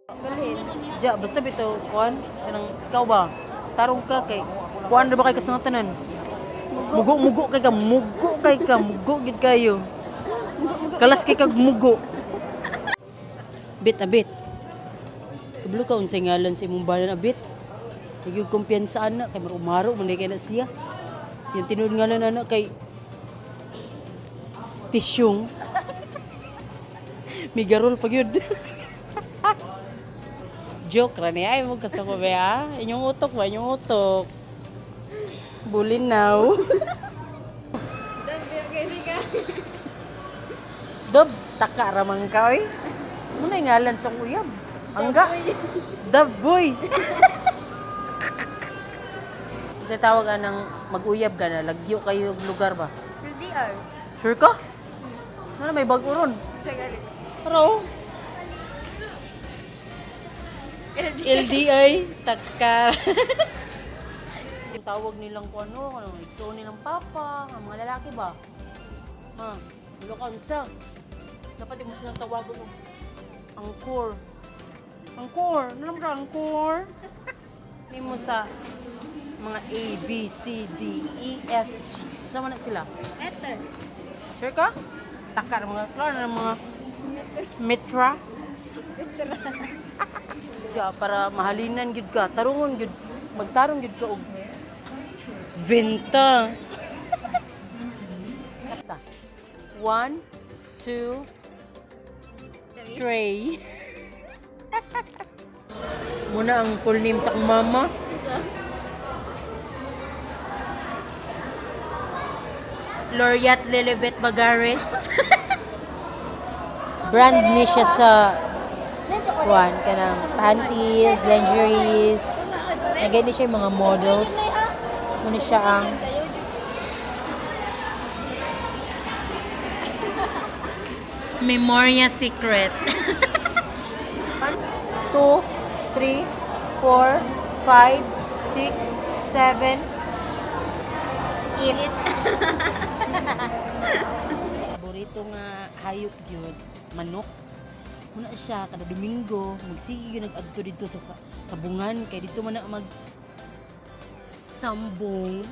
Balhin. Ja, basta bitaw kuan kanang ikaw ba? Tarong ka kay kuan ra ba kay kasang tanan? Mugo mugo kay ka, mugo kay ka, mugo gid kayo. Kalas kay kag mugo. Bit abit. Kabalo ka unsay ngalan sa imong balan abit. Kay gyud kumpiyansa ana kay marumaro man kay na siya. Yung tinuod ngalan ana kay Tisyong. Migarol pa gyud. Joke ra ni ay mo kasako ba ah. Inyong utok ba inyong utok. Bulin now. Dob, taka ra man ka oy. Muna yung ngalan sa uyab. Angga. Dab boy. Sa tawag anang mag-uyab ka na, lagyo kayo og lugar ba? LDR. Sure ka? Ano may bago ron? Tagalog. Pero LDI, takar. Yung tawag nilang kung ano, ano, igsoon nilang papa, ang mga lalaki ba? Ha, wala ka unsa. Dapat di mo silang tawagon og angkor. Angkor, ano naman ka angkor? Ni mo sa mga A, B, C, D, E, F, G. Sama na sila. Letter. Sure ka? Takar mga klaro ng mga mitra. Ja, para mahalinan gid ka, tarungon gid, magtarong gid ka og venta. Kata. One, two, three. Muna ang full name sa akong mama. Loriat Lilibet Bagares. Brand ni siya sa kuan kanang panties, lingeries. Nagay ni siya yung mga models. Muna siya ang Memoria Secret. 2, 3, 4, 5, 6, 7, 8. Paborito nga hayop gyud, manok. Muna siya kada Domingo, magsige gyud nag-adto dito sa sabungan kay dito man na mag sambong.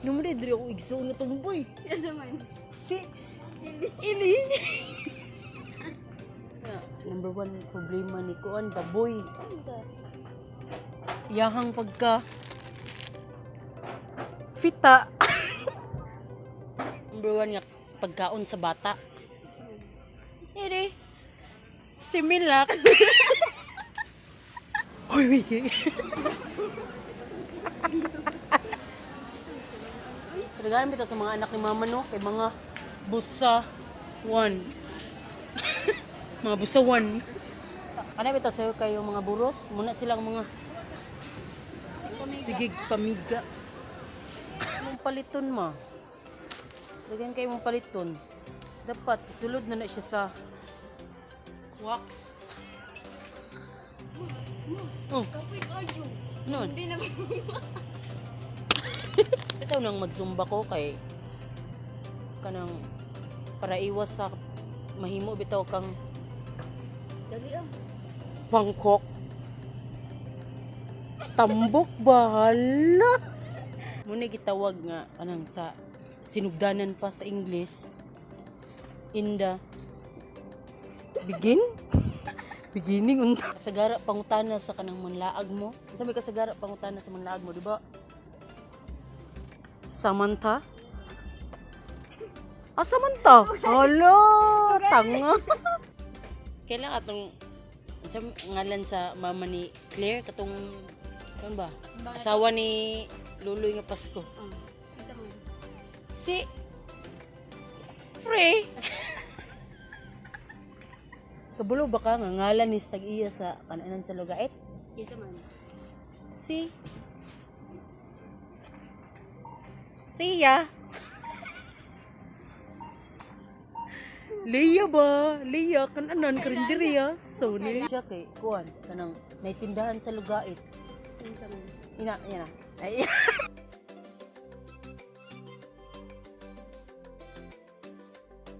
Nung diri ako igsoon na tumboy. Yes man. Si Ili. Ili. Number one problema ni Kuan, baboy. Yahang pagka fita. Number one nga pagkaon sa bata. Ini. Similak. Hoy, wait. Talagaan bitaw sa mga anak ni mama no, kay mga busa one. Mga busa one. Ano bitaw sa'yo kayo mga buros? Muna silang mga sige pamiga. Mong paliton ma. Lagyan kayo mong paliton. Dapat isulod na na siya sa wax. Oh, Kapoy kayo. ano? Hindi na Ito nang magzumba ko kay kanang para iwas sa mahimo bitaw kang Dali ah. Bangkok. Tambok bahala. Muna gitawag nga kanang sa sinugdanan pa sa English in the begin beginning unta kasagara pangutana sa kanang manlaag mo. Unsa may kasagara pangutana sa manlaag mo, di ba? Samantha. Ah, Samantha. Hala, tanga. Kailan atong unsa ngalan sa mama ni Claire katong kan ba? Asawa ni Luloy nga Pasko. Oh. Ito man. Si Frey. Kabulo ba ka nga ngalan ni tag iya sa kananan sa lugait? Yes man. Si Ria. Leia ba? Leia, kananan karinderya. So, ni siya kay kuan kanang naitindahan sa lugait. Unsa man. Ina, ina. Ay.